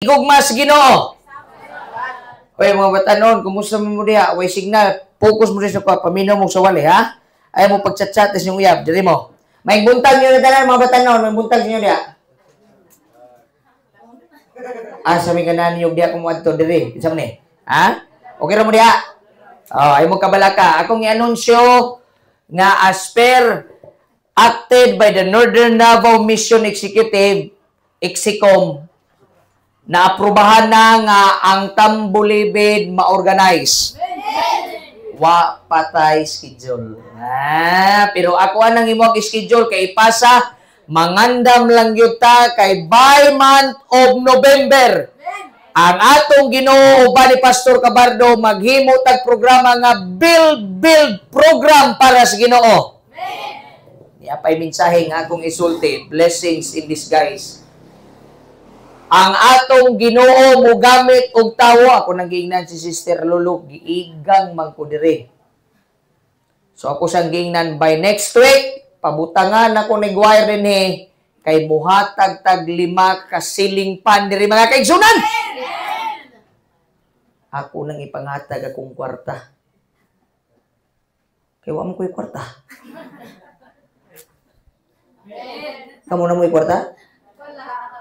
Gugma sa Ginoo. Oy, mga batanon, kumusta mo diha? Way signal. Focus mo sa kwa, paminaw mo sa wali, ha? Ayaw mo pagchat-chat sa inyong uyab, diri mo. May buntag niyo na tanan, mga batanon, may buntag niyo diha. Ah, sa may ganan niyo diha kung adto diri. Kinsa man ni? Ha? Okay ra mo diha? Oh, ay mo kabalaka. Akong i-anunsyo nga as per acted by the Northern Davao Mission Executive, Execom, naaprubahan na nga ang Tambulibid ma-organize. Wa patay schedule. Ah, pero ako anang imo schedule kay ipasa, mangandam lang gyud ta kay by month of November. Ang atong Ginoo uban ni Pastor Cabardo maghimo tag programa nga Build Build program para sa Ginoo. Niya pay mensahe nga akong isulti, blessings in disguise. Ang atong Ginoo mogamit og tawo, ako nang giingnan si Sister Lulu, giigang man ko diri. So ako siyang giingnan by next week, pabutangan ako ni wire dinhi kay muhatag tag 5 ka ceiling fan diri, mga kaigsunan. Ako nang ipangatag akong kwarta. Kay wa man ko'y kwarta. Kamo na mo'y kwarta?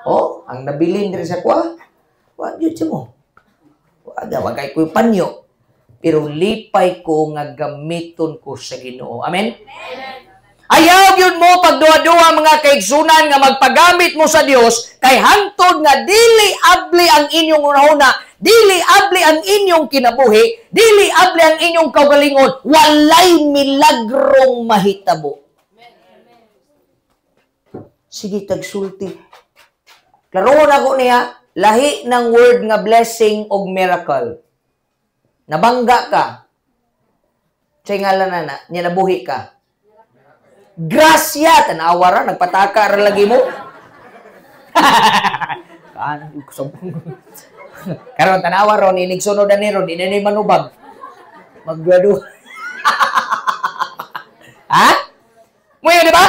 Oh, ang nabilin diri sa kuha, wa gyud siya mo. Wa ga, wa kay ko'y panyo. Pero lipay ko nga gamiton ko sa Ginoo. Amen? Ayaw gyud mo pagduha-duha, mga kaigsunan, nga magpagamit mo sa Dios kay hangtod nga dili abli ang inyong hunahuna, dili abli ang inyong kinabuhi, dili abli ang inyong kaugalingon, walay milagrong mahitabo. Sige tagsulti. Klarohon ako niya, lahi ng word nga blessing og miracle. Nabangga ka. Say ngalan na na, niya nabuhi ka. Grasya, tanawa ra, nagpataka ra lagi mo. Karon tanawa ron, inig sunod na ni ron, di na ni manubag. Magduha. Ha? Muyo, di ba?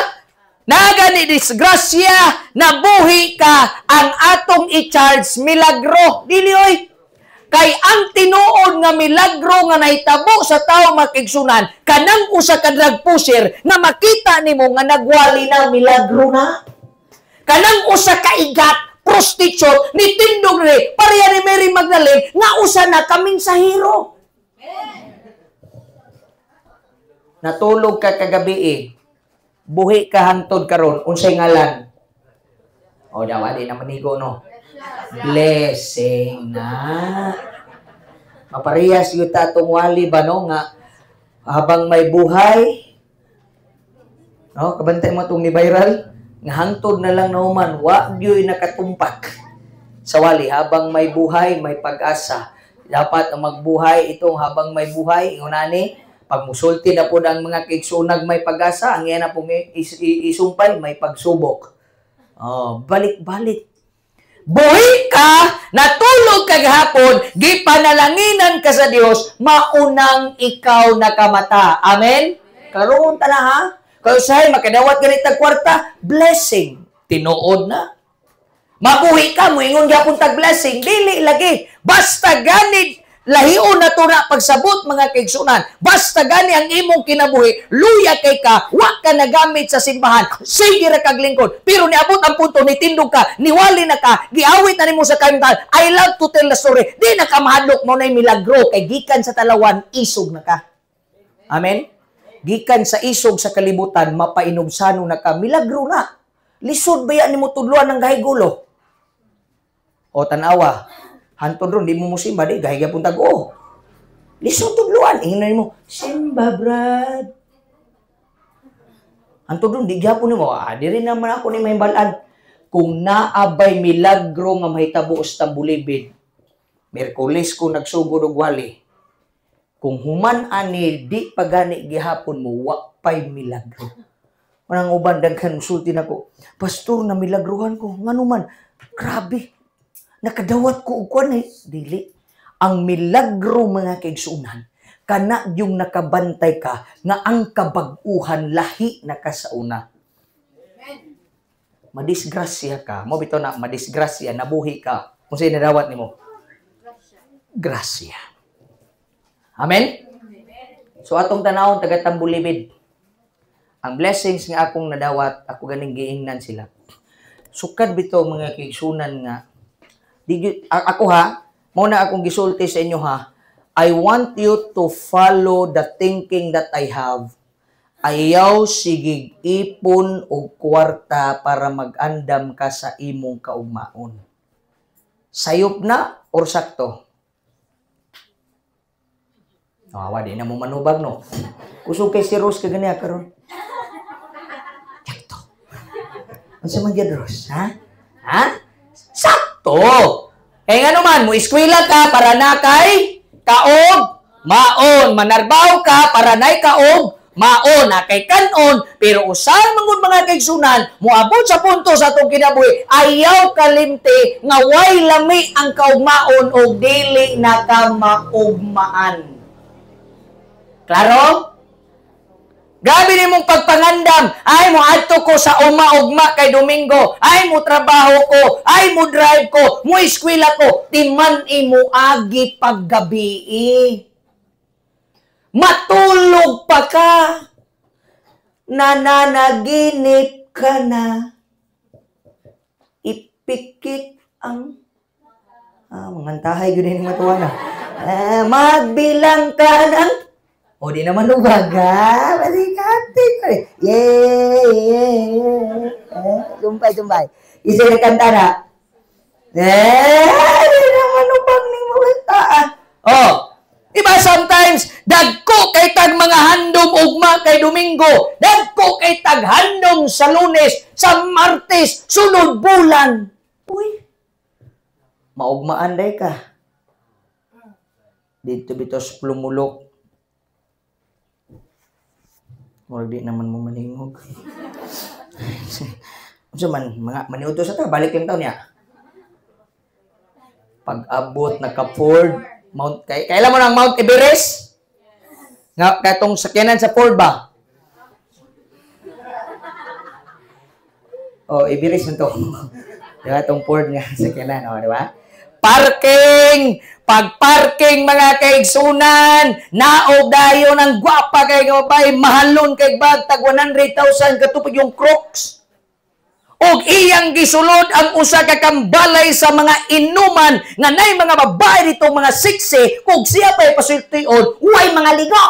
Naga ni disgrasya, nabuhi ka, ang atong i-charge milagro. Dili oy. Kay ang tinuod nga milagro nga nahitabo sa tao, makigsunan, kanang usa ka drug pusher nga makita nimo nga nagwali na, milagro na. Kanang usa ka igat, prostitute, ni tindog ni pareha ni Mary Magdalene nga usa na ka mensahero. Natulog ka kagabi eh. Buhi ka hangtod karon, unsay ngalan? O daw di na manigo no. Blessing na. Maparehas gyud ta atong wali ba no nga habang may buhay no, kabantay mo itong ni viral nga hangtod na lang nahuman wa gyud nakatumpak sa wali, habang may buhay may pag-asa. Dapat ang magbuhay itong habang may buhay ingon ani pag musulti na po ang mga kaigsunag may pag-asa, ang iya na pong isumpay may pagsubok. Oh, balik-balik. Buhi ka, natulog ka gahapon, gipanalanginan ka sa Dios, maunang ikaw nakamata. Amen? Klaroon ta na ha? Kaya usahay, makadawat ganit ang kwarta, blessing. Tinuod na. Mabuhi ka, muingon gapon tag blessing, dili lagi. Basta ganit, lahion na to na pagsabot, mga kaigsunan. Basta gani ang imong kinabuhi, luya kay ka, wa ka nagamit sa simbahan, sige ra kag lingkod. Pero niabot ang punto, nitindog ka, niwali na ka, giawit na nimo sa kaimtal. I love to tell the story. Di na ka mahadlok, mo na'y milagro, kay gikan sa Talawan, isog na ka. Amen? Gikan sa isog sa kalibutan, mapainubsano na ka, milagro na. Lisod ba yan nimo tudluan ng gahigulo? O tanawa, hantod ron, di mo musimba, di, gahiga pong tag-o. Lisod tudluan, ingnan mo, simba, brad. Hantod ron, di gyapon nimo, ah, di rin naman ako ni mahimbalaan. Kung naabay milagro nga mahitabo sa Tambulibid, Miyerkules ko nagsugod og wali. Kung human ani, di pagani gihapon mo, wa pa'y milagro. Manang uban, daghan, musulti nako, "Pastor, na milagruhan ko." Ngano man? "Grabe, nakadawat ko og kwan eh." Dili. Ang milagro, mga kaigsunan, kana yung nakabantay ka nga ang kabag-uhan lahi na ka sa una. Madisgrasya ka, mo bitaw na madisgrasya, nabuhi ka. Unsay nadawat nimo? Grasya. Amen? So atong tanawon taga Tambulibid. Ang blessings nga akong nadawat, ako ganing giingnan sila. Sukad bitaw, mga kaigsunan, nga di ako ha, mao na akong gisulti sa inyo ha. I want you to follow the thinking that I have. Ayaw sigig ipon og kwarta para mag-andam ka sa imong kaugmaon. Sayop na or sakto? Awa, di na mo manubag, no? Kusog kay si Rose kaganiya karon. Sakto. Unsa man gyud, Rose, ha? Ha? Sakto. Kay ngano man, mo eskwela ka para na kay kaog maon, manarbaho ka para nay kaog maon, na kay kanon, pero usahay man gud, mga kaigsunan, moabot sa punto sa atong kinabuhi, ayaw kalimti nga way lami ang kaugmaon og dili na ka maugmaan. Klaro? Grabe ni mong pagpangandam. Ay, mo adto ko sa uma ugma kay Domingo. Ay, mo trabaho ko. Ay, mo drive ko. Mo eskwela ko. Timan imo agi paggabi. Matulog pa ka. Nananaginip ka na. Ipikit ang. Ah, mangantahay yun yung matuwa na. Ah, magbilang ka ng. O, di naman lubag, ha? Malikati. Yeah. Eh, sumpay, sumpay. Isa na kanta na. Eh, di naman lubag ni mga ah. Oh, diba sometimes, dagko kay tag mga handom ugma kay Domingo, dagko kay tag handom sa Lunes, sa Martes, sunod bulan. Uy, maugmaan day ka. Dito bitos plumulok. Murag di naman mo maningog. Unsa man mga maniudto sa ta, balik lang taon niya. Pag-abot naka Ford Mount kay kailan mo nang Mount Everest? Nga katong sakyanan sa Ford ba? Oh, Everest man to. Diba tong Ford nga sakyanan, oh, di ba? Parking! Pag-parking, mga kaigsunan, naog dayon ang gwapa kay nga babae, mahalon kay bag tag 100,000 katupad yung Crocs. Og iyang gisulod ang usa ka kambalay sa mga inuman nga nay mga babae dito mga sexy, kung siya pa'y pasultion, way mga ligo.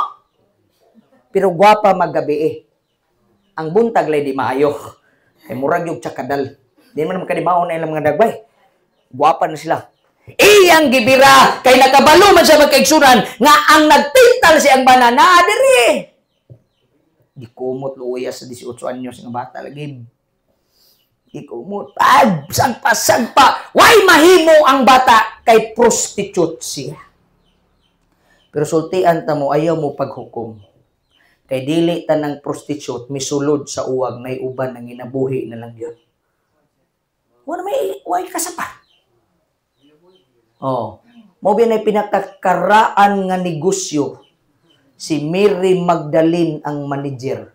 Pero gwapa maggabi eh. Ang buntag lay di maayo. Kay murag yung tsakadal. Di man makadimaon na ilang mga dagbay. Gwapa na sila. Iyang gibira kay nakabalo man siya magkaigsunan nga ang nagtintal siyang banana diri. Di kumot luya sa 18 anyos nga bata lagi. Di kumot. Ah, sagpa sagpa. Way mahimo ang bata kay prostitute siya. Pero sultian ta mo, ayaw mo paghukom. Kay dili tanang prostitute misulod sa uwag nay uban ang ginabuhi na lang yun. Wala may way kasapa. Oh, mo ba pinakakaraan nga negosyo si Mary Magdalene ang manager.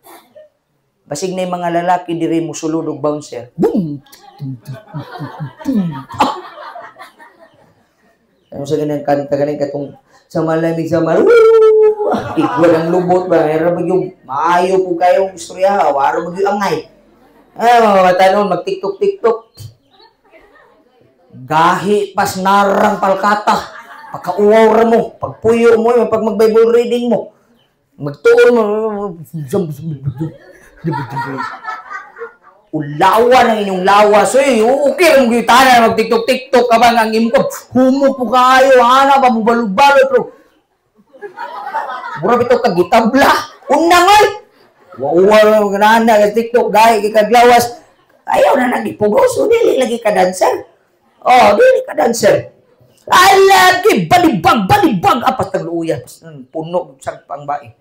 Basig na yung mga lalaki diri mo sulod og bouncer. Boom! Ah! Ano sa ganang kanta ganing katong sa malamig sa mal. Igwa ang lubot ba? Era ba yung maayo po kayong istorya ha? Waro ba yung angay? Ay, mga bata noon, mag-TikTok, TikTok. Gahi pas narang palkata. Pagkauwaw ra mo, pagpuyo mo, pag mag-Bible reading mo, magtuon mo, ulawan ang inyong lawas. Uy, okay ang gitana, mag-TikTok, TikTok ka ba ang impo? Humo po kayo, ana ba, mubalubalo, pero mura bitaw kag gitabla. Unang ay! Wauwa na nga TikTok, gahi kay kaglawas. Ayaw na nagipugos, dili lagi ka dancer. Oh, dili ka dancer. Alagi, balibag, balibag. Apat tagluya. Puno, sagpang bae.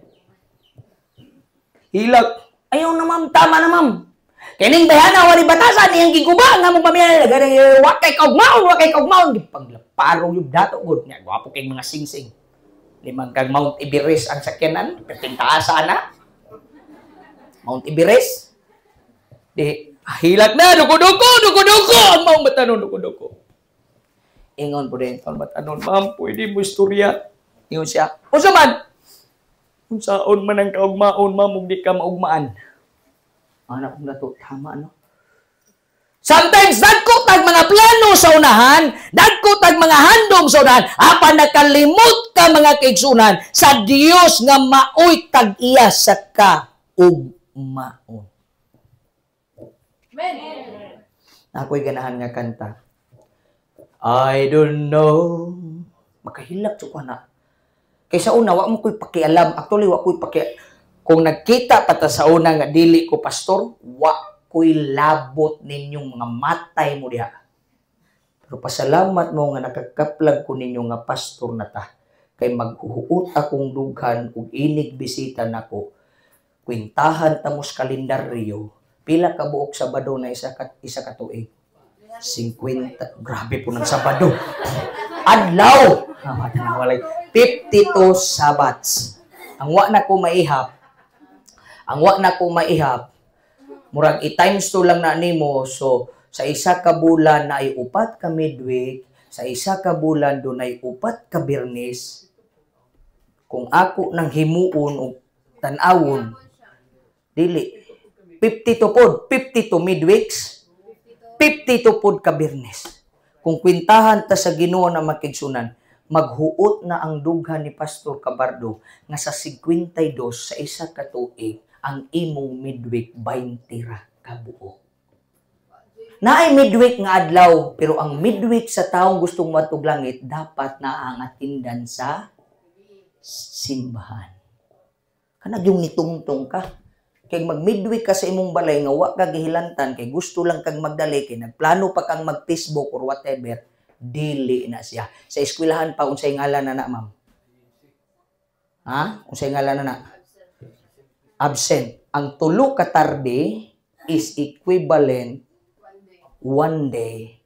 Hilak. Ayaw na ma'am, tama na ma'am. Kining bayana, wali batasan, iyang giguba, nga mong pamilya, wakay kaugmaon, wakay kaugmaon. Paglaparong yung dato, good. Nga, gwapo kay mga singsing. Limang kag Mount Everest ang sakyanan, pertintaasa na. Mount Everest. Di, hilak na, duko-duko, duko-duko. Ang maong batanon, duko-duko. Ingon po din, ba't anon, "Ma'am, pwede mo istorya?" Ingon siya, "Unsa man?" "Unsaon man ang kaugmaon, ma'am, ug di ka maugmaan?" Anak kong dato, tama, no? Sometimes, dagko tag mga plano sa unahan, dagko tag mga handom sa unahan, apan nakalimot ka, mga kaigsunan, sa Dios nga maoy tag-iya sa kaugmaon. Amen. Ako'y ganahan nga kanta. I don't know. Makahilak ko na. Kay sa una, wa mo ko'y pakialam. Actually, wa ko'y paki... Kung nagkita pa ta sa una nga dili ko pastor, wa ko'y labot ninyong mga matay mo diha. Pero pasalamat mo nga nakakaplag ko ninyo nga pastor na ta. Kay maghuhuot akong dughan ug inig bisita nako. Kwentahan ta mos kalendaryo. Pila ka buok Sabado na isa ka tuig? 50. Grabe po ng Sabado. Adlaw. Ah, walay. 52 Sabats. Ang wa na ko maihap, murag i-times 2 lang na nimo, so sa isa ka bulan na ay 4 ka midweek, sa isa ka bulan dunay 4 ka Biyernes. Kung ako nang himuon og tan-awon, dili 52 pod, 52 midweeks, 52 pod ka Biyernes. Kung kwentahan ta sa Ginoo na makigsunan, maghuot na ang dughan ni Pastor Cabardo nga sa 52 sa isa ka tuig, ang imong midweek 20 ra kabuok. Naay midweek nga adlaw, pero ang midweek sa taong gustong moadtog langit dapat na ang attendance sa simbahan. Kanag yung nitungtong ka. Kay mag midweek ka sa imong balay nga wa ka gihilantan kay gusto lang kang magdali kay nagplano pa kang mag Facebook or whatever, dili na siya. Sa eskwelahan pa, unsay ngalan na na, ma'am? Ha? Unsay ngalan na na? Absent. Ang 3 ka tarde is equivalent one day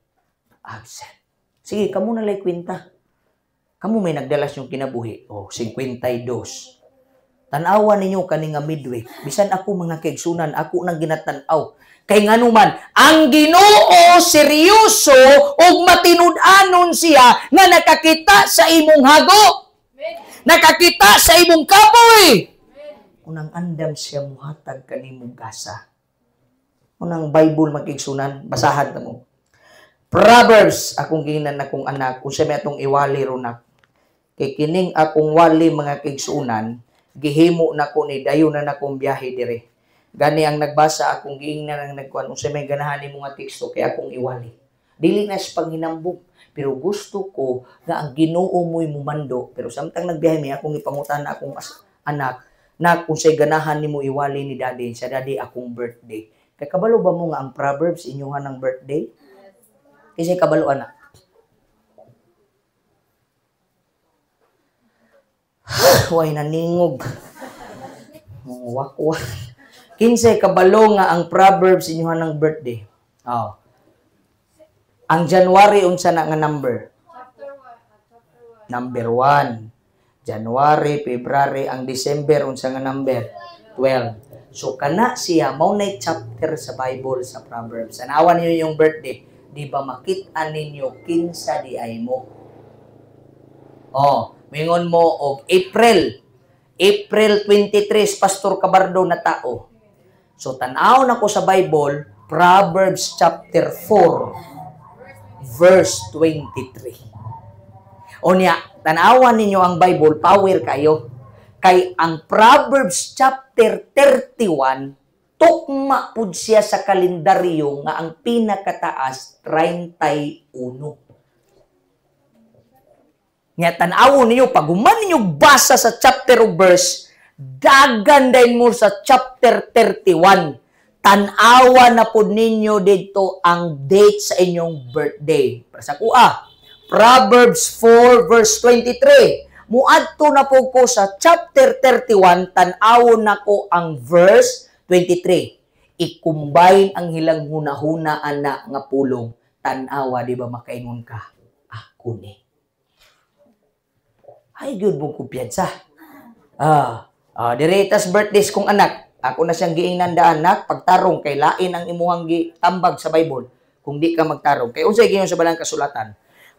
absent. Sige, kamo na lay kwenta. Kamo may nagdalas yung kinabuhi. Oh, 52. Tanawa ninyo kani nga midweek. Bisan ako, mga kaigsunan, ako nang ginatan-aw. Kay nganuman, ang Ginoo seryoso ug matinud-anon siya nga nakakita sa imong hago. Nakakita sa imong kapoy. Unang andam siya muhatag kanimong gasa. Unang Bible, magigsunan, basahan ta mo. Proverbs, akong ginan akong anak, unsa may atong iwali ronak. Kay kining akong wali, mga kaigsunan, gihimo nako ni dayon na nakong biyahe dire. Gani ang nagbasa akong giingnan ang nagkuan unsa may ganahan nimo nga teksto kay akong iwali. Dili na sa panghinambog, pero gusto ko nga ang Ginoo mo'y mumando. Pero samtang nagbiyahe mi akong ipangutan akong anak na kung say ganahan nimo iwali ni daddy, sa daddy akong birthday. Kay kabalo ba mo nga ang Proverbs inyuhan ng birthday? Kasi kabalo anak. Way naningog. Wakwa. Kinsay kabalo nga ang Proverbs inyuhan ng birthday? Oh. Ang January unsa na nga number? Chapter 1. Number 1. January, February, ang December unsa nga number? 12. So kana siya mao nay chapter sa Bible sa Proverbs. Anawan niyo yung birthday, di ba makit-an ninyo kinsa di ay mo? Oh, mingon mo og April. April 23, Pastor Cabardo na tao. So tan-aw na ko sa Bible, Proverbs chapter 4 verse 23. O niya, tan-awan ninyo ang Bible, power kayo. Kay ang Proverbs chapter 31, tukma pud siya sa kalendaryo nga ang pinakataas 31. Nya tan-awon ninyo, pag human ninyo basa sa chapter o verse, dagan din mo sa chapter 31. Tan-awa na pud ninyo dito ang date sa inyong birthday. Para sa kuha, Proverbs 4 verse 23. Muadto na po ko sa chapter 31, tan-awon na ko ang verse 23. I-combine ang hilang hunahuna ana nga pulong. Tan-awa, di ba makaingon ka? Ako ni. Ay, good mong kumpiyansa. Diretas birthdays kong anak. Ako na siyang giingnan daan, anak, pagtarong kay lain ang imuhang gitambag sa Bible kung di ka magtarong. Kay unsay giingon sa balang kasulatan?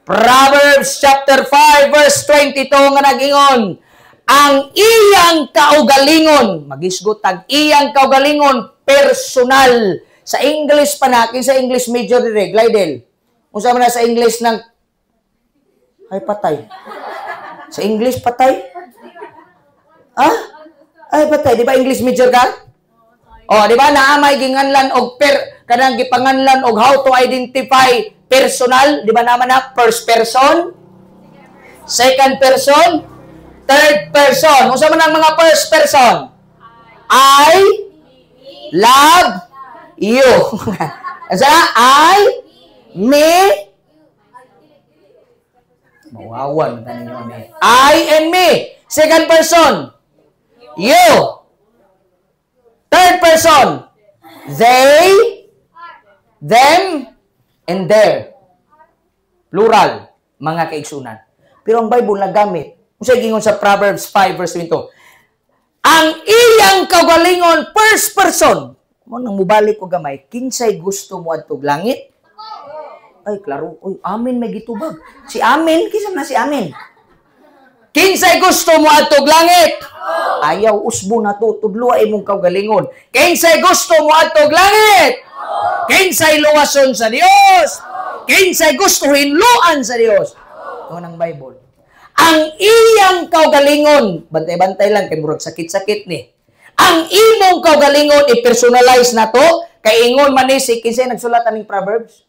Proverbs chapter 5 verse 22 nga nagingon, ang iyang kaugalingon, magisgot tag iyang kaugalingon, personal. Sa English pa na, kinsa English major dire, Glidel? Unsa man na sa English ng ay patay? Sa English patay? Ah? Ay patay, di ba English major ka? Oh, di ba naa may ginganlan og per kanang gipanganlan og how to identify personal, di ba naman na first person, second person, third person. Unsa man ang mga first person? I love you. Unsa na? I, me, mawawan tanin ninyo ni. I and me. Second person, you. Third person, they, them, and their. Plural, mga kaigsunan. Pero ang Bible nagamit. Unsa gingon sa Proverbs 5 verse 22? Ang iyang kaugalingon, first person. Mo nang mubalik ko gamay, kinsay gusto mo adtog langit? Ay, klaro. Uy, amin may gitubag. Si Amin, kinsa na si Amin? Kinsay gusto mo adtog langit? Ayaw usbo na to, tudloa imong kaugalingon. Kinsay gusto mo adtog langit? Kinsay luwason sa Dios? Kinsay gusto hinluan sa Dios? Ito ng Bible. Ang iyang kaugalingon, bantay-bantay lang kay murag sakit-sakit ni. Ang imong kaugalingon i-personalize na to kay ingon man ni si kinsay nagsulat aning Proverbs?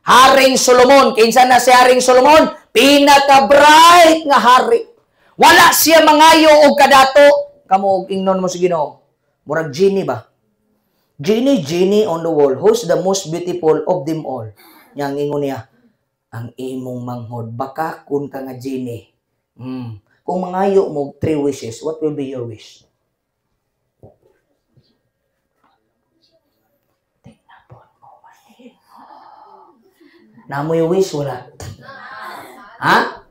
Haring Solomon. Kinsa na si Haring Solomon? Pinaka-bright nga hari. Wala siya mangayo og kadato. Kamo og ingnon mo sa Ginoo. Murag genie ba? "Genie, genie on the wall, who's the most beautiful of them all?" Yang ingon niya, "Ang imong manghod, baka kun ka nga genie." Kung mangayo mo three wishes, what will be your wish? Tingnan mo, Namoy wish, wala. Ha?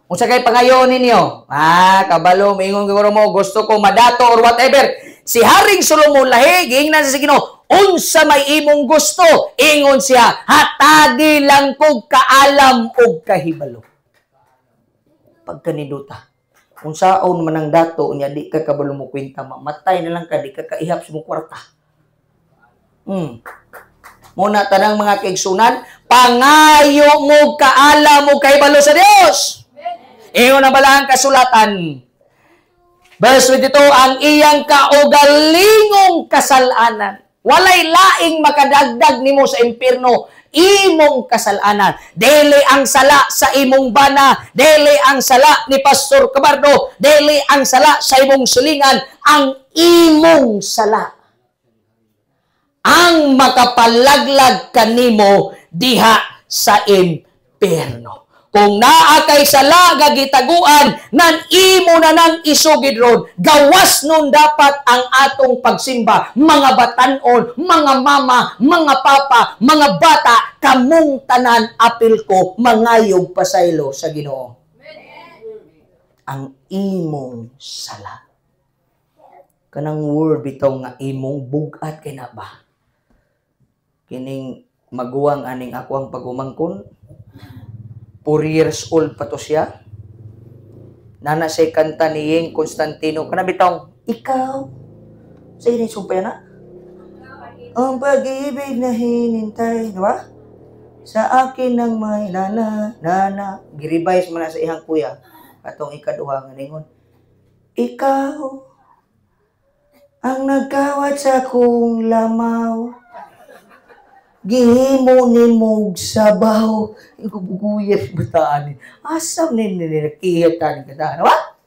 Unsa kay pangayoon ninyo? Ah, kabalo, mingon guro mo, gusto ko madato or whatever. Si Haring Solomon lahi, giingnan sa Ginoo, "Unsa may imong gusto?" Ingon siya, "Hatagi lang kog kaalam og kahibalo." Pagkaninduta. Unsaon man ang dato niya, di ka kabalo mo kwenta, mamatay na lang ka, di ka kaihap sa mong kwarta. Muna tanang mga kaigsunan, pangayo mo kaalam mo kahibalo sa Dios. Ingon ang balaang kasulatan. Verse 22, ang iyang kaugalingong kasalanan. Walay laing makadagdag nimo sa impierno, imong kasalanan. Dili ang sala sa imong bana, dili ang sala ni Pastor Cabardo, dili ang sala sa imong silingan, ang imong sala ang makapalaglag kanimo diha sa impierno. Kung naa kay sala nga gitaguan, nan imo na nang isugid ron, gawas nun dapat ang atong pagsimba, mga batanon, mga mama, mga papa, mga bata, kamong tanan apil ko, mangayog pasaylo sa Ginoo. Ang imong sala. Kanang word bitaw nga imong bugat kay na ba? Kining maguwang aning ako ang pagumangkon, 4 years old pa to siya. Nana siya kanta ni Yeng Constantino. Kana bitong, ikaw. Sa ini sumpay na? Ang pag-ibig na hinintay. Di ba? Sa akin ng may nana, nana. Girevise mo na sa ihang kuya. Atong ikaduha nga ningon. Ikaw, ang nagkawat sa akong lamaw. Gihimo ni mog sabaw. Ikubuguyat bataan ni. Asam ni nilakiyat ni kataan. Wa?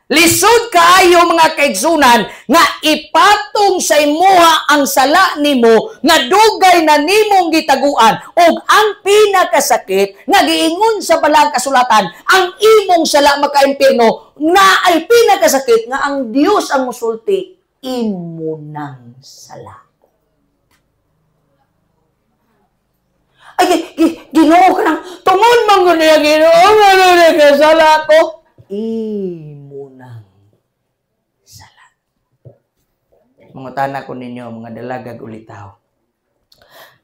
Lisod kaayo mga kaigsunan nga ipatong sa imuha ang sala nimo nga dugay na nimong gitaguan, ug ang pinakasakit nga giingon sa balang kasulatan ang imong sala makaimpierno na ay pinakasakit nga ang Dios ang musulti imo nang sala. Ay, Ginoo ka nang tungod man ko niya, Ginoo, ano na kasala ko? Imo nang sala. Mga tanak ko ninyo, mga dalagag ulitaw.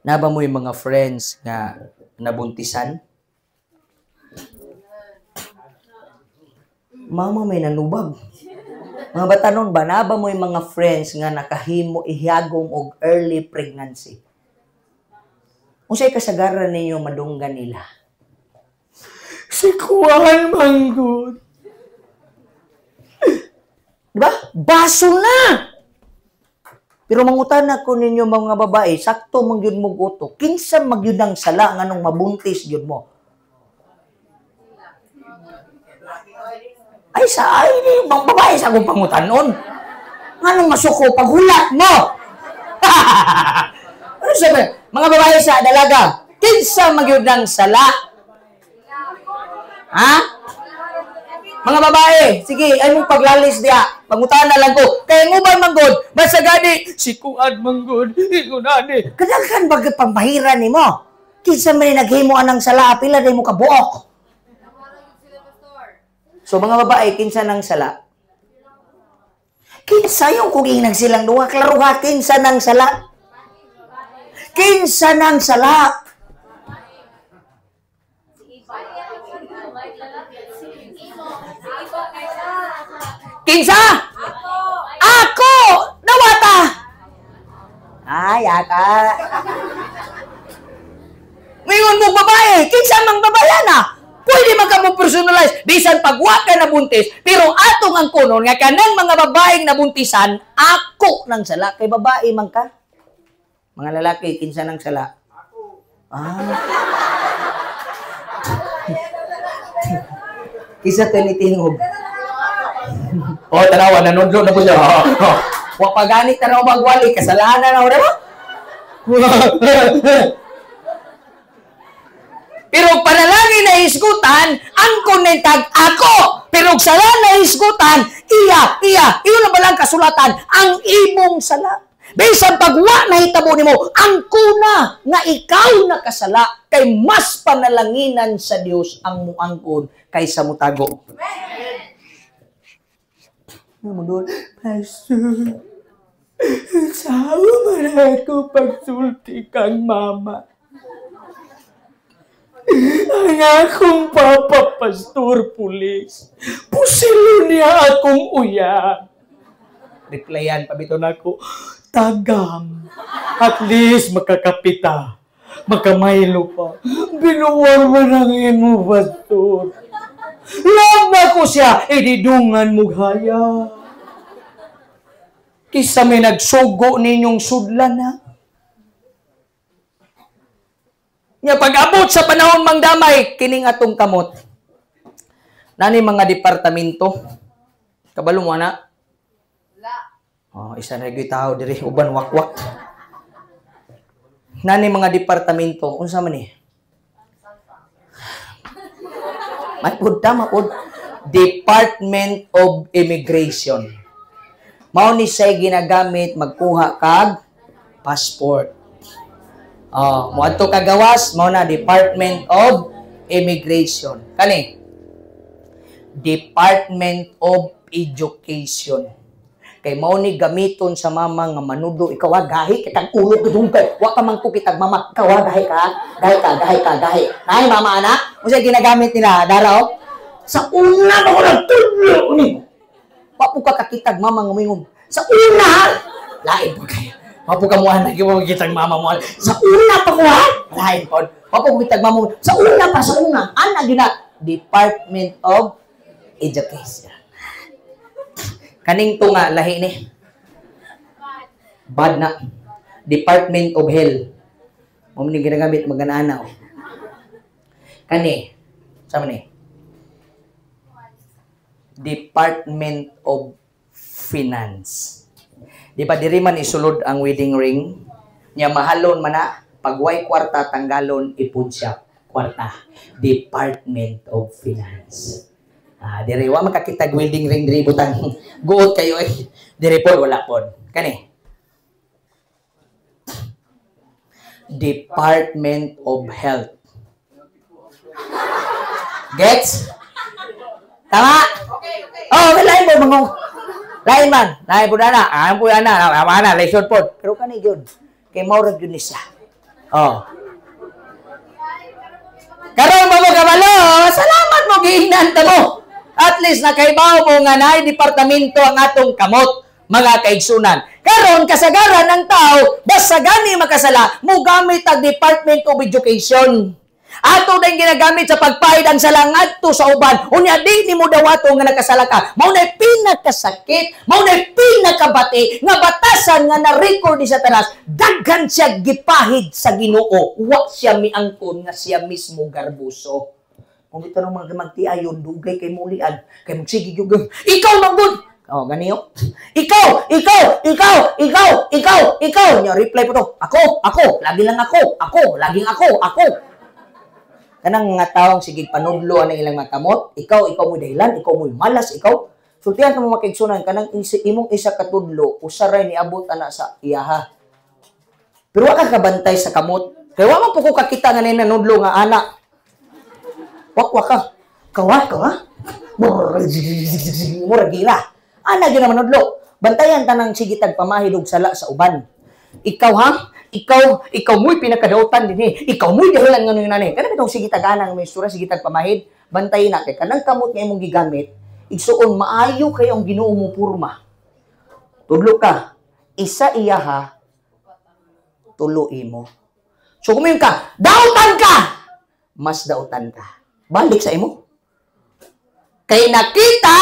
Naba mo yung mga friends nga nabuntisan? Mama may nanubag. Mga batanon ba, naba mo yung mga friends nga nakahimo ihagom og early pregnancy? Unsay kasagaran ninyo madunggan nila? Si Kuan manggod. Diba? Baso na! Pero mangutana ko ninyo mga babae, sakto man gyud mo guto. Kinsa man gyud ang sala nganong mabuntis gyud mo? Ay sa ay ni mga babae sa akong pangutanon. Nganong masuko paghulat mo? Ano sabi? Mga babae sa dalaga, kinsa man gyud ang sala? Ha? Mga babae, sige, ay mong paglalis diya. Pangutana lang ko. Kaya nguban manggod, basta gani, Si Kuan manggod, ingon ani. Kadaghan ba pamahira nimo? Kinsa man naghimo anang sala, pila day mo kabuok. So mga babae, kinsa nang sala? Kinsa yung kung inag silang duha, klaruha, kinsa nang sala? Kinsa nang sala? Kinsa? Ako! Nawata! Ay, ata. Ngayon mo babae, kinsa mang babae na? Pwede man ka mo personalize. Bisan pagwa ka nabuntis, pero atong ang kunon nga kanang mga babaeng nabuntisan, ako nang sala. Kay babae man ka. Mga lalaki, kinsa nang sala? Ah. Kinsa tinitingog? Oh, tanawa, nanudlo na po siya. Oh, oh. Wa pa gani tanaw magwali, kasalanan na ba? Pero panalangin na hisgutan, ang kunentag ako. Pero sala na hisgutan, iya, iya, iyo na balang kasulatan, ang imong sala. Bisan pagwa na hitabo nimo, ang kuna nga ikaw nakasala, kay mas panalanginan sa Dios ang muangkon kaysa mutago. Amen. Pastor, sawa man ako pagsulti kang mama. Ang akong papa, pastor, pulis. Pusilo niya akong uyab. Replyan, pabito na ako. Tagam. At least makakapita. Makamaylo pa. Binuwar man ang imo, pastor. Love na ko siya, ididungan mo haya. Kisa may nagsugo ninyong sudlan na. Nga pag-abot sa panahon mangdamay, kining atong kamot. Nani mga departamento? Kabalo mo na? Oh, isa na gyud tao diri uban wakwak. Nani mga departamento, unsa man ni? Mapud ta mapud. Department of Immigration. Mao ni siya ginagamit magkuha kag passport. Oh, moadto ka gawas, mao na Department of Immigration. Kani? Department of Education. Kay mao ni gamiton sa mama nga manudo, ikaw ah, gahi kitag ulo gudong kay wa ka man ko kitag mama, ikaw ah, gahi ka, gahi ka, gahi ka, gahi. Nay mama ana, unsa ginagamit nila daraw? Sa una ba ko nagtudlo ni? Wa po ka kakitag mama nga moingon. Sa una, lain po kayo. Wa po ka mo ana, gyud kitag mama mo. Sa una pa ko ha, lain pod. Wa po kitag mama mo. Sa una pa, sa una, ana gyud na Department of Education. Kaning tunga lahi ni. Bad na. Department of Health. Mo ni ginagamit magana-ana. Kani, sama ni. Department of Finance. Di ba diri man isulod ang wedding ring? Nya mahalon man na, pag way kwarta tanggalon ipud siya kwarta. Department of Finance. Ah, diri wa makakita wedding ring diri butang. Guot kayo eh. Diri pod wala pod. Kani. Department of Health. Gets? Tama? Okay, okay. Oh, lain po mga lain man. Lain po na. Ah, po na. Tama na, lesson po. Pero kani gyud. Kay mao ra gyud ni siya. Oh. Karon mo kabalo, salamat mo giingnan ta mo. At least nakaibaw mo nga naay departamento ang atong kamot, mga kaigsunan. Karon kasagaran ng tao, basta gani makasala, mugamit ang Department of Education. Ato din ginagamit sa pagpahid ang sala ngadto sa uban. Unya di nimo dawato nga nakasala ka. Mao na pinakasakit, mao na pinakabati nga batasan nga na-record ni Satanas. Daghan siya gipahid sa Ginoo. Wa siya miangkon nga siya mismo garbuso. Kung ito ng mga magtiayon, dugay kay mulian, kay magsige gyud. Ikaw man gud. Oh, ganiyo. Ikaw, ikaw, ikaw, ikaw, ikaw, ikaw. Nya reply po to. Ako, ako, lagi lang ako, ako, laging ako, ako. Kanang mga taong sige panudlo ang ilang mga kamot, ikaw, ikaw mo'y dahilan, ikaw mo'y malas, ikaw. Sultihan ka mo makigsunan, kanang imong isa katudlo, usaray niabot ana sa iyaha. Pero wa ka kabantay sa kamot. Kaya wa man po ko kakita nga nanudlo nga ana. Wa ka. Kawa, kawa. Murag gira. Ana gyud na manudlo. Bantayan tanang sige tag pamahid og sala sa uban. Ikaw ha? Ikaw, ikaw mo'y pinakadautan dinhi. Ikaw mo'y dahilan nga nung nanay. Kanang bitong sige tag-anang may istorya, sige tag pamahid. Bantay na kay kanang kamot nga imong gigamit, igsuon maayo kay ang Ginoo mo porma. Tudlo ka, isa iyaha, tulo imo. So kung ka, dautan ka, mas dautan ka. Balik sa imo. Kay nakita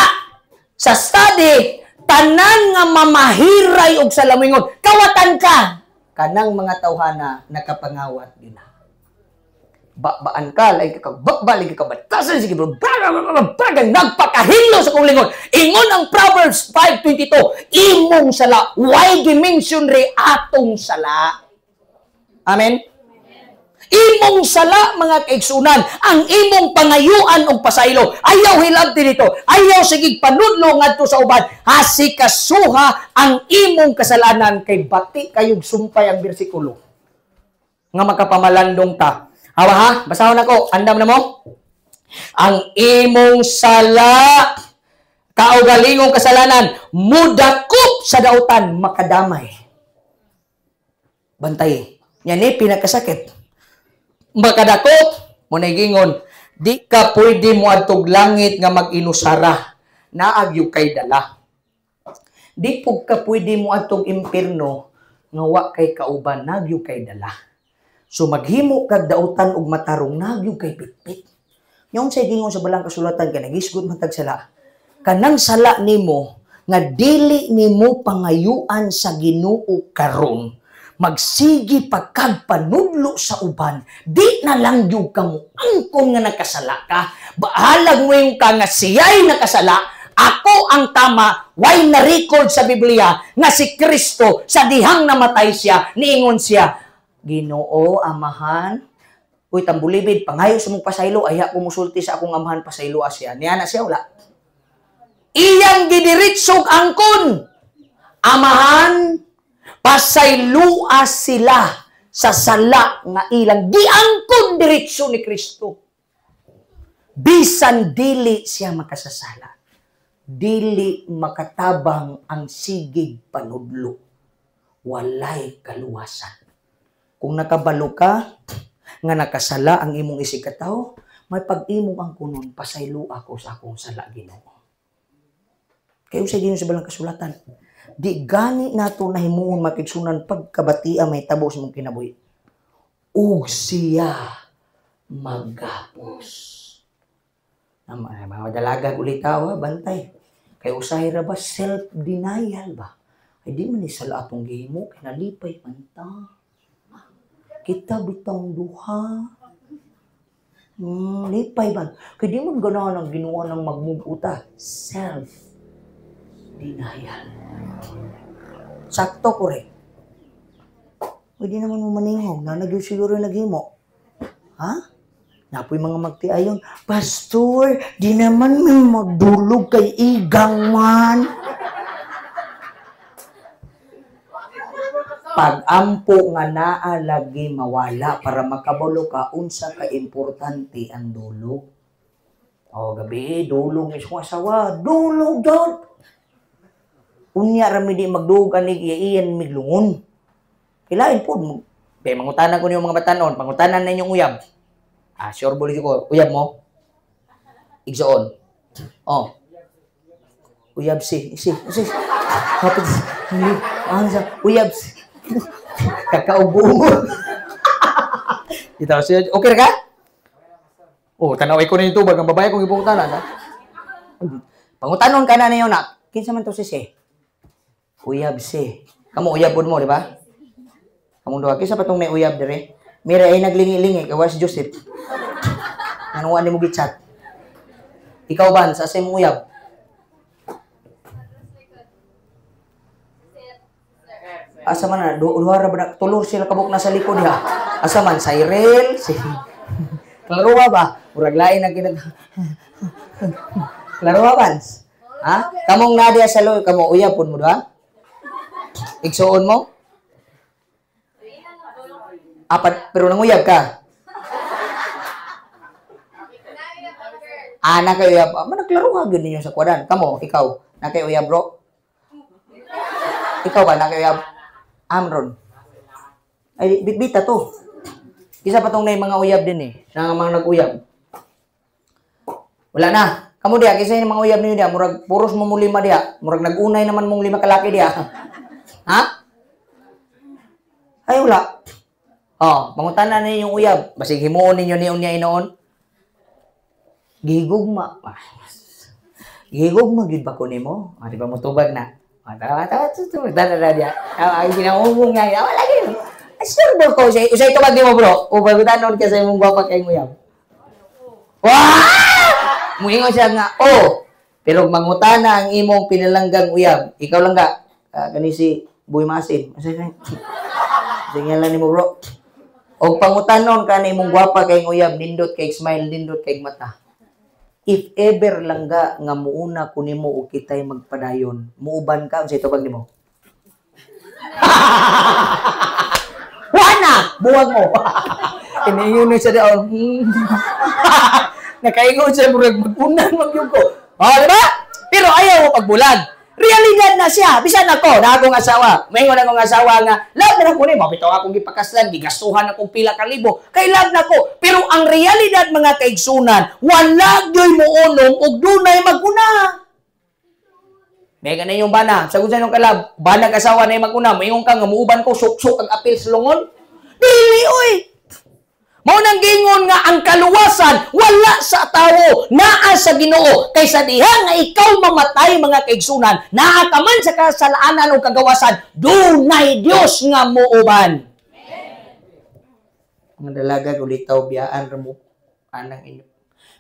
sa study, tanan nga mamahiray og sa lamingon, kawatan ka. Kanang mga tawhana nakapangawat yun na. Babaan ka, lagi ka baba, lagi ka batasan, sige bro, baga, nagpakahilo sa kong lingon. Ingon ang Proverbs 5:22, imong sala, why dimension re atong sala. Amen? Imong sala, mga kaigsunan, ang imong pangayuan og pasaylo. Ayaw hilabti dito, ayaw sigig panudlo ngadto sa uban, hasikasuha ang imong kasalanan kay bati kayog sumpay ang bersikulo nga makapamalandong ta. Hawa ha, basahon ako, andam na mo. Ang imong sala, kaugalingong kasalanan, mudakop sa dautan, makadamay. Bantay. Yan eh, pinakasakit. Makadakop, munagingon, di ka pwede mo adtog langit nga mag-inusara, naagyo kay dala. Di pug ka pwede mo adtog impierno nga wa kay kauban, naagyo kay dala. So maghimo kag dautan og matarong, naagyo kay pitpit. Yung sa gingon sa balang kasulatan kay nagisgot man tag sala. Kanang sala nimo nga dili nimo pangayuan sa Ginoo karon, magsigi pagkagpanudlo sa uban, di na lang yung kamo angkon nga nakasala ka. Bahalag mo yung ka nga siya'y nakasala, ako ang tama, why na-record sa Biblia nga si Kristo sa dihang namatay siya, niingon siya, Ginoo, amahan, uy, tambulibid, pangayo sa mong pasaylo, aya ko musulti sa akong amahan, pasaylo siya. Niya na siya, wala. Iyang gidiritsog angkon, amahan, pasaylua sila sa sala nga ilang giangkon diretso ni Kristo. Bisan dili siya makasasala, dili makatabang ang sigig panudlo, walay kaluwasan. Kung nakabalo ka nga nakasala ang imong isig katawo, may pag-imong ang kunon, pasaylua ko sa akong sala, Ginoo. Kayo sa Ginoo sa balang kasulatan, di gani nato nahimuon makigsunan pagkabatia may tabo sa mong kinabuhi. Ug siya magapos. Mga dalaga ulitaw, bantay. Kay usahay ra ba self-denial ba? Ay di man ni sala atong gihimo, kay nalipay man ta. Kita bitong duha. Lipay man. Kay di man ganahan ang Ginoo ng magmuguta. Self-denial. Sakto, correct. Pwede naman mo maningog. Nanagyo siguro naghimo. Ha? Napoy mga magtiayon. Pastor, di naman may magdulog kay igang man. Pag-ampo nga naa lagi mawala para makabalo ka unsa ka importante ang dulog. O gabi, dulog ni sa asawa. Dulog daw. Unya rami di magdug anig iyan miglungon. Kilain po. Kaya mangutanan ko niyo mga batanon, pangutanan na inyong uyab. Ah, sure buli ko. Uyab mo? Igsoon. Oh. Uyab si, si, si. Hapit, ano siya? Uyab si. Kakaubo. Dito siya. Okay ra ka? Oh, tanaway ko na yung tubag. Ang babae kong ipungutanan, ha? Pangutanon ka na niyo na. Kinsa man to si si? Uyab si. Kamo uyab pud mo, di ba? Kamong duha. Kinsa pa tong may uyab dire? Mira ay naglingi-lingi kawas Joseph. Ano ni mo gichat? Ikaw ban sa asa imong uyab? Asa man na duha ra ba na tulo sila kabuk na sa likod ha. Asa man Cyril si Klaro ba? Murag lain ang kinag. Klaro ba, Vance? Ha? Kamong nadia sa loy, kamo uyab pud mo duha? Igsuon mo? Apat, pero nanguyab ka? Ah, na kayo uyab. Ah, managlaro ka gyud ninyo sa kuwadan. Kamo, ikaw, na kayo uyab, bro? Ikaw ba, na kayo uyab? Amron. Ay, bitbita to. Isa pa tong na mga uyab din eh. Na mga nag-uyab. Wala na. Kamu diya, kaysa yung mga uyab ninyo diya, murag puros mo mo lima diya. Murag nag-unay naman mong lima kalaki diya. Ha? Ay, wala. Oh, pangutana ninyo yung uyab. Basig himuon ninyo niyon niya inoon. Gigugma. Gigugma gyud ba ko nimo? Ah, di ba mo tubag na? Ah, tawa tawa tawa tawa diya. Ay ginaumong nga. Wala gyud. Sure bro ko usay usay tubag nimo bro. O pangutanon ka sa imong gwapa kay uyab. Wah! Muingon siya nga, oh, pero mangutana ang imong pinalanggang uyab. Ikaw lang ga. Kani si Boy Masin. Sige lang nimo bro. Og pangutanon ka na imong gwapa kay uyab, nindot kay smile, nindot kay mata. If ever langga nga muuna ko nimo og kitay magpadayon, muuban ka unsay tubag nimo? Wana, buwag mo. Iniingon na siya daw. Nakaingon siya murag magunan magyud ko. Oh, di ba? Pero ayaw mo pagbulag. Realidad na siya. Bisan ako, na akong asawa. Maingon akong asawa nga, love na ko nimo. Bitaw akong gipakaslan, gigastuhan akong pila ka libo. Kay love na ko. Pero ang realidad mga kaigsunan, wala gyoy muunong og dunay maguna. May ganay yung bana. Sagot sa inyong kalab, bana asawa na yung maguna. Maingon ka nga muuban ko, suksok ang apil sa lungon. Dili, oy! Mao nang gingon nga ang kaluwasan wala sa tawo, naa sa Ginoo. Kaysa diha nga ikaw mamatay mga kaigsunan, naa ka man sa kasalanan o kagawasan, dunay Dios nga muuban. Mga dalaga gulitaw biyaan ra mo anang inyo.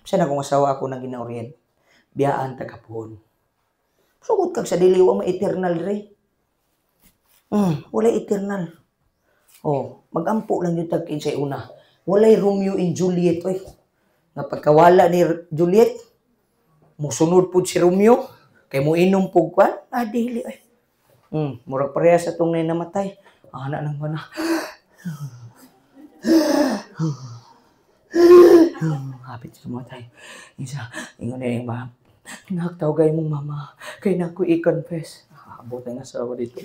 Bisan akong asawa ako nang ginaorient. Biyaan tagapuhon. Sugot kag sa dili wa may eternal re. Wala eternal. Oh, magampo lang yung tag kinsay una. Walay Romeo and Juliet, oy. Nga pagkawala ni Juliet, musunod pud si Romeo, kay muinom pug kwan, ah, dili, oy. Murag pareha sa tong namatay. Ana nang mana. Hapit sa matay. Isa, ingon na yung ma. Naktaw gay mong mama, kay nako i-confess. Abot na nga asawa dito.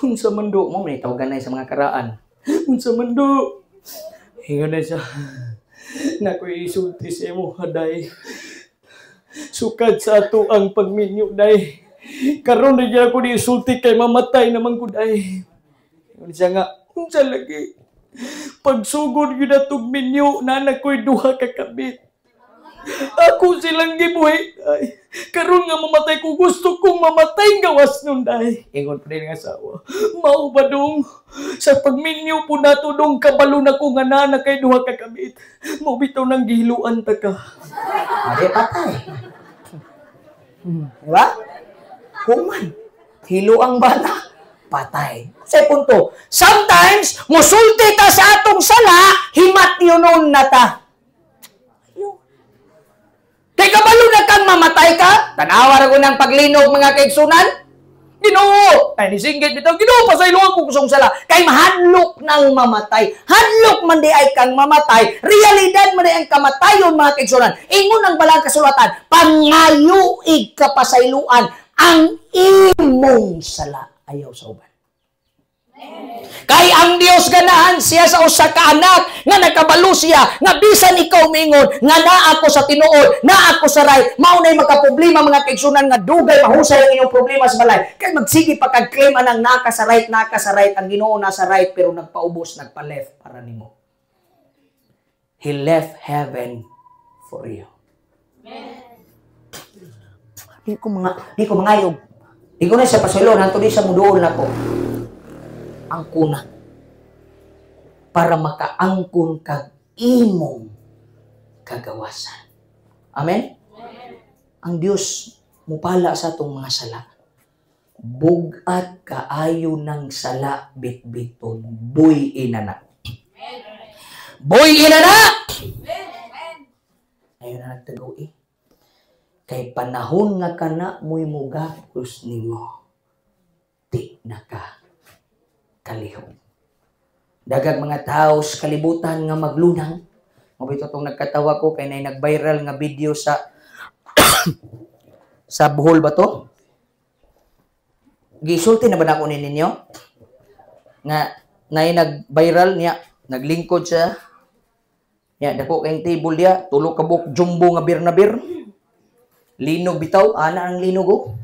Unsa man do mo, may tawagan na sa mga karaan. Unsa man do. Ingon na siya. Nakoy isulti sa imo haday. Sukad sa ato ang pagminyo day. Karon na gyud ako isulti kay mamatay naman ko day. Ingon siya nga, unsa lagi? Pagsugod gyud atog minyo na nakoy duha ka kabit. Ako silang gibuhi day. Karon nga mamatay ko, gusto kong mamatay gawas nun day. Ingon pa din ang asawa. Mao ba dong? Sa pagminyo po nato dong, kabalo na ko nga nana kay duha ka kabit. Mao bitaw nang gihiluan ta ka. Ade patay. Diba? Human. Hiluang bata. Patay. Sa punto, sometimes, musulti ta sa atong sala, himat yun na ta. Kay kabalo na kang mamatay ka, tanawa ra ko ng paglinog mga kaigsunan. Ginoo, ay nisinggit bitaw, Ginoo pasayloan ko kusong sala. Kay mahadlok nang mamatay. Hadlok man di ay kang mamatay. Realidad man di ang kamatayon mga kaigsunan. Ingon ang balang kasulatan, pangayuig kapasayloan ang imong sala ayaw sa uban. Kay ang Dios ganahan siya sa usa ka anak nga nakabalo siya nga bisan ikaw mingon nga naa ako sa tinuod, naa ako sa right, mao nay makaproblema mga kaigsunan nga dugay mahusay ang inyong problema sa balay. Kay magsige pa kag claim anang naa ka sa right, naa ka sa right, ang Ginoo nasa right pero nagpaubos, nagpa-left para nimo. He left heaven for you. Di ko mangayog. Di ko na sa pasulon, hantod di sa muduol nako. Angkuna. Para makaangkon kag imong kagawasan. Amen? Ang Dios mupala sa atong mga sala. Bugat kaayo ng sala bitbiton. Buy inana. Buy inana! Ayun na nagtagaw eh. Kay panahon nga kana mo'y mugapos nimo, di na ka kalihok. Dagag mga tao sa kalibutan nga maglunang. Mabito tong nagkatawa ko kay nay nag-viral nga video sa sa Bohol ba to? Gisulti na ba nako ni ninyo? Nga nay nag-viral niya, naglingkod siya. Niya dako kayong table diya, tulo ka buok jumbo nga beer na beer. Linog bitaw, ana ang linog oh.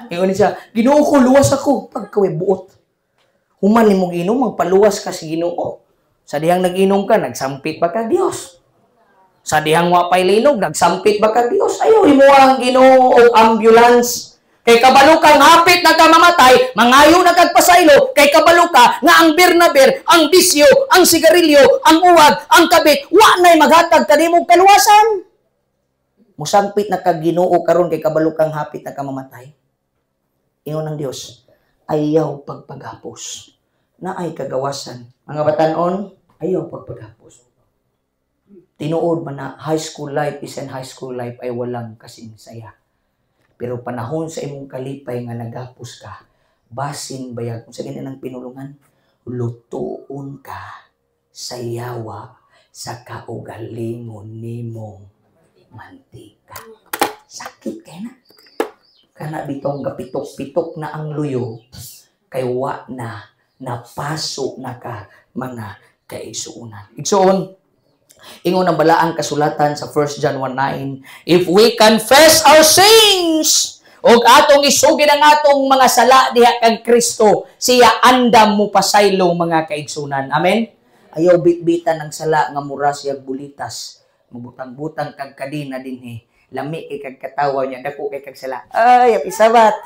Ingon siya, Ginoo ko, luwas ako. Pagkawe buot. Human nimo ginom, magpaluwas ka sa Ginoo. Sa dihang nag-inom ka, nagsampit ba ka Dios? Sa dihang wa pay linog, nagsampit ba ka Dios? Ayaw imo ang Ginoo og ambulance. Kay kabalo kang hapit na ka mamatay, mangayo na kag pasaylo, kay kabalo ka nga ang beer na beer, ang bisyo, ang sigarilyo, ang uwag, ang kabit, wa na'y maghatag kanimong kaluwasan. Musampit na kag Ginoo karon kay kabalo kang hapit na ka mamatay. Ingon ang Dios, ayaw pagpagapos. Naay kagawasan. Mga batanon, ayaw pagpagapos. Tinuod man na high school life is and high school life ay walang kasing saya. Pero panahon sa imong kalipay nga nagapos ka, basin bayag kung sa ganyan ang pinulungan, lutuon ka sa yawa sa kaugalingon nimong mantika. Sakit kay na. Kana bitong gapitok-pitok na ang luyo, kay wa na napaso na ka mga kaigsuonan. Igsuon, ingon ang balaang kasulatan sa 1 John 1:9, if we confess our sins, ug atong isugid ang atong mga sala diha kang Kristo, siya andam mo pasaylo mga kaigsunan. Amen? Ayaw bitbitan ang sala nga mura siyag bulitas. Mabutang-butang kag kadina dinhi. Lami kay kag katawa niya, dako kay kag sala. Ay, apisabat.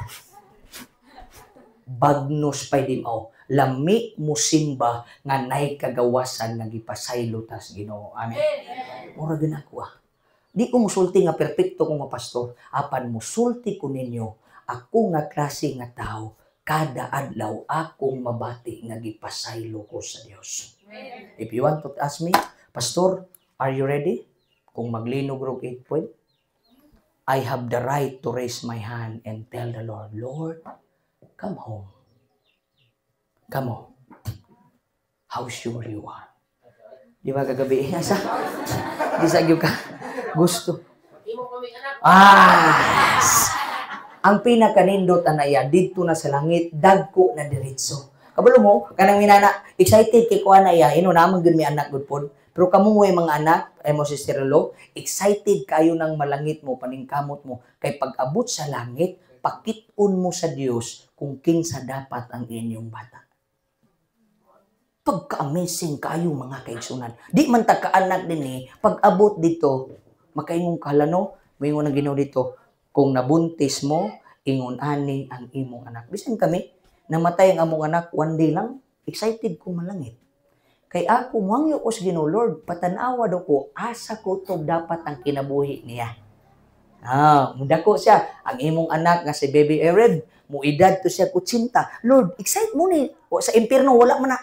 Bagnos pay dimaw. Lami mo simba nga nay kagawasan nga gipasaylo tas Ginoo. Amen. Mura gyud ako ah. Di ko musulti nga perpekto ko nga pastor, apan musulti ko ninyo ako nga klase nga tao kada adlaw akong mabati nga gipasaylo ko sa Dios. If you want to ask me, Pastor, are you ready? Kung maglinog rog 8 point, I have the right to raise my hand and tell the Lord, Lord, come home. Come home. How sure you are. Di ba kagabi? Asa? Di sa ka gusto. Ah! Ang pinakanindot anaya didto na sa langit, dagko na diretso. Kabalo mo, kanang minana, excited kay kuha na iya, ino naman gyud mi anak gud pod. Pero kamo mo mga anak, ay mo si Sir Lo, excited kayo ng malangit mo, paningkamot mo, kay pag-abot sa langit, pakit-on mo sa Dios kung kinsa dapat ang inyong bata. Pagka-amazing kayo mga kaigsunan. Di man ta kaanak din eh, pag-abot dito, makaingon ka no, moingon ang Ginoo dito, kung nabuntis mo, ingon ani ang imong anak. Bisan kami, namatay ang among anak, one day lang, excited ko malangit. Kay ako, muhangyo ko sa Ginoo, Lord, patanawa daw ko, asa ko to dapat ang kinabuhi niya. Ah, mudako siya, ang imong anak nga si Baby Ered, muedad to siya 80. Lord, excite mo ni, o, sa impierno wala man na.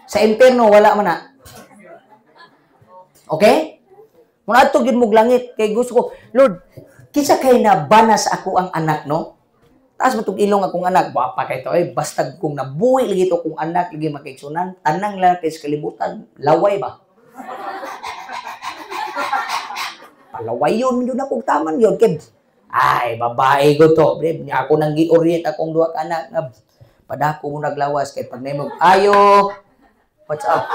Sa impierno wala man na. Okay? Muna adto gyud mog langit kay gusto ko, Lord, kinsa kay nabanas ako ang anak, no? Taas matug ilong akong anak, gwapa kay to, ay basta kung nabuhi lagi to akong anak lagi makaigsunan, tanang lalaki sa kalibutan, laway ba? Palaway yun, yun akong taman yun, kay Ay, babae ko to. Bre, niya ako nang gi-orient akong duha ka anak nga padako mo naglawas kay pag nahimog ayo. What's up?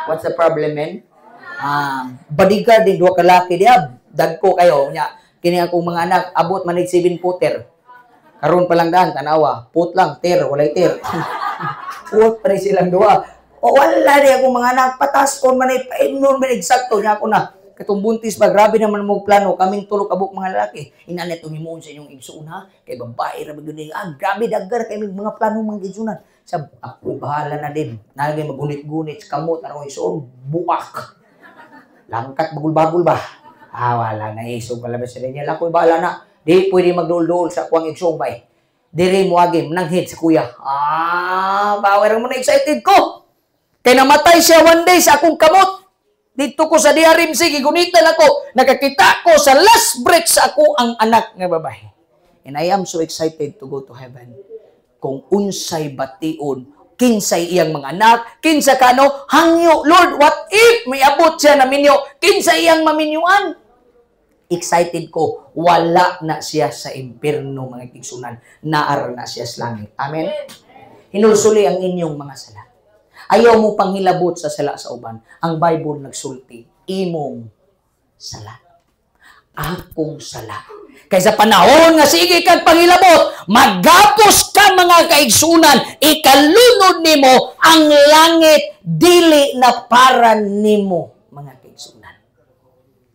What's the problem, man? Bodyguard din duha ka laki diab. Dagko kayo nya kini akong mga anak abot man ig 7 footer. Karon pa lang daan tanawa, put lang ter, walay ter. Put pa rin silang duha. O wala di akong mga anak pataskon man ay paimnon man eksakto nya ako na. Katong buntis ba, grabe naman mo plano, kaming tulog kabuk mga lalaki. Ina na itong himuon sa inyong igsuon ha, kay babae ra ba gyud. Ah, grabe daggar kay mga plano mga igsuonan. Sab, ako bahala na din. Nagay magunit-gunit, kamot, ano igsuon, buak. Langkat, bagul-bagul ba? Ah, wala na isog pala ba sa niya. Ako bahala na. Di pwede magduol-duol sa kuwang igsuon ba eh. Dire mo agim, nanghid sa kuya. Ah, bawer mo na excited ko. Kay namatay siya one day sa akong kamot. Dito ko sa DRMC, gigunitan ako. Nakakita ko sa last breath sa ako ang anak nga babae. And I am so excited to go to heaven. Kung unsay bation, kinsay iyang mga anak, kinsa kano, hangyo, Lord, what if may abot siya na minyo, kinsa iyang maminyuan? Excited ko, wala na siya sa impierno, mga kigsunan, naar na siya sa langit. Amen? Hinulsuli ang inyong mga sala. Ayaw mo panghilabot sa sala sa uban. Ang Bible nagsulti, imong sala. Akong sala. Kaysa panahon nga sige kag panghilabot, magapos ka mga kaigsunan, ikalunod nimo ang langit dili na para nimo mga kaigsunan.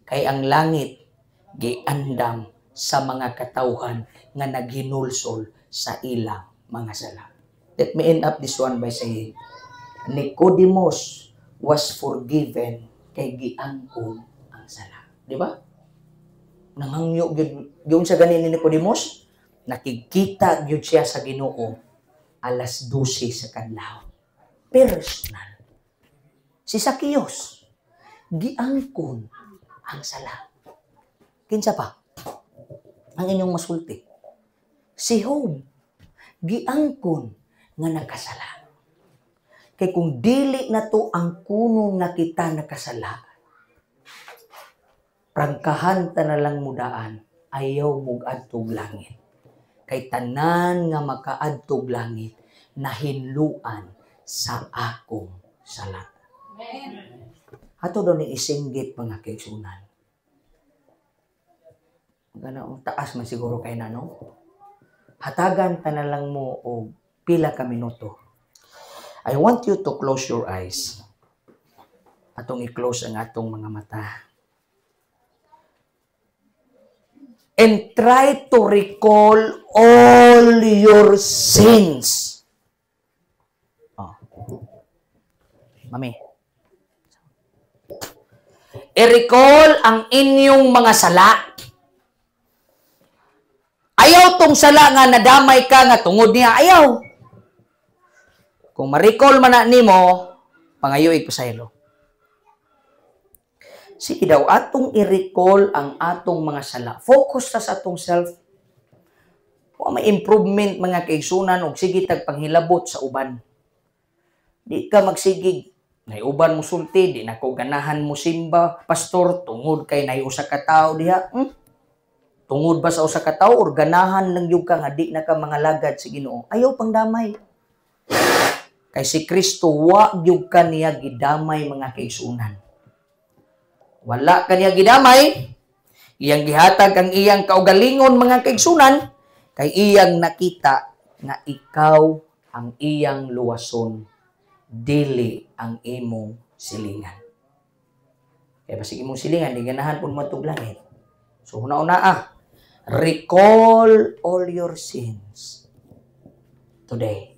Kay ang langit giandam sa mga katawhan nga naghinulsol sa ilang mga sala. Let me end up this one by saying, Nicodemus was forgiven kay giangkon ang sala. Di ba? Nangangyo gyud yung sa ganin ni Nicodemus, nakikita gyud siya sa Ginoo alas 12 sa kadlaw. Personal. Si Zacchaeus, giangkon ang sala. Kinsa pa? Ang inyong masulti. Si Job, giangkon nga nakasala. Kay kung dili na to ang kuno nga kita nakasala, prangkahan ta na lang mudaan, ayaw mug-adtog langit. Kay tanan nga makaadtog langit, nahinluan sa akong sala. Amen. Ato daw ni isinggit mga kaigsunan. Gana, taas man siguro kay na, no? Hatagan ta na lang mo og pila ka minuto. I want you to close your eyes. Atong i-close ang atong mga mata. And try to recall all your sins. Oh. Mami. I-recall ang inyong mga sala. Ayaw tong sala nga nadamay ka nga tungod niya. Ayaw. Kung ma-recall man na nimo, pangayoy ko sa ilo. Sige daw, atong i-recall ang atong mga sala. Focus ta sa atong self. Wa may improvement mga kaigsunan og sige tag panghilabot sa uban. Di ka magsigig. Nay uban mo sulti, di na ko ganahan mo simba, pastor, tungod kay nay usa ka tawo diha. Tungod ba sa usa ka tawo or ganahan lang gyud ka nga di na ka mangalagad sa Ginoo? Ayaw pangdamay. Kay si Kristo wa gyud ka niya gidamay mga kaigsunan. Wala ka niya gidamay, iyang gihatag ang iyang kaugalingon mga kaigsunan, kay iyang nakita nga ikaw ang iyang luwason, dili ang imong silingan. Kaya basig imong silingan, di ganahan pud mo tug langit. So huna-una recall all your sins today.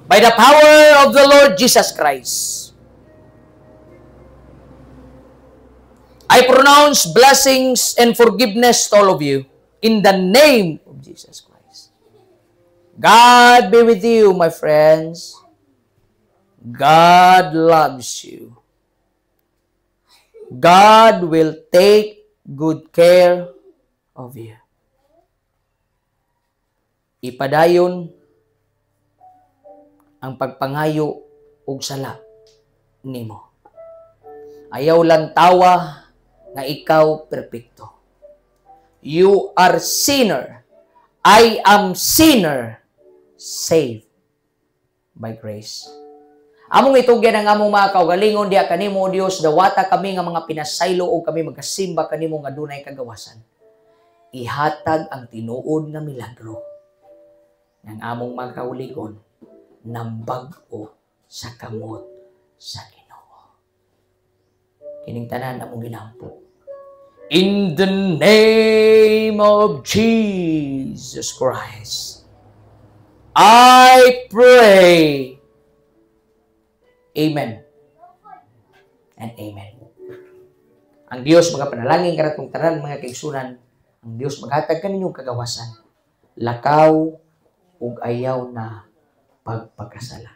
By the power of the Lord Jesus Christ, I pronounce blessings and forgiveness to all of you in the name of Jesus Christ. God be with you, my friends. God loves you. God will take good care of you. Ipadayon ang pagpangayo og sala nimo. Ayaw lang tawa nga ikaw perpekto. You are sinner. I am sinner saved by grace. Among itugyan ang among mga kaugalingon diha kanimo, O Dios, dawata kami nga mga pinasaylo og kami magasimba kanimo nga dunay kagawasan. Ihatag ang tinuod nga milagro ng among mga kaugalingon nambag-o sa kamot sa Ginoo. Kining tanan among ginampo. In the name of Jesus Christ, I pray. Amen. And amen. Ang Dios magapanalangin kanatong tanan, mga kaigsunan. Ang Dios maghatag kaninyong kagawasan. Lakaw ug ayaw na pagpakasala.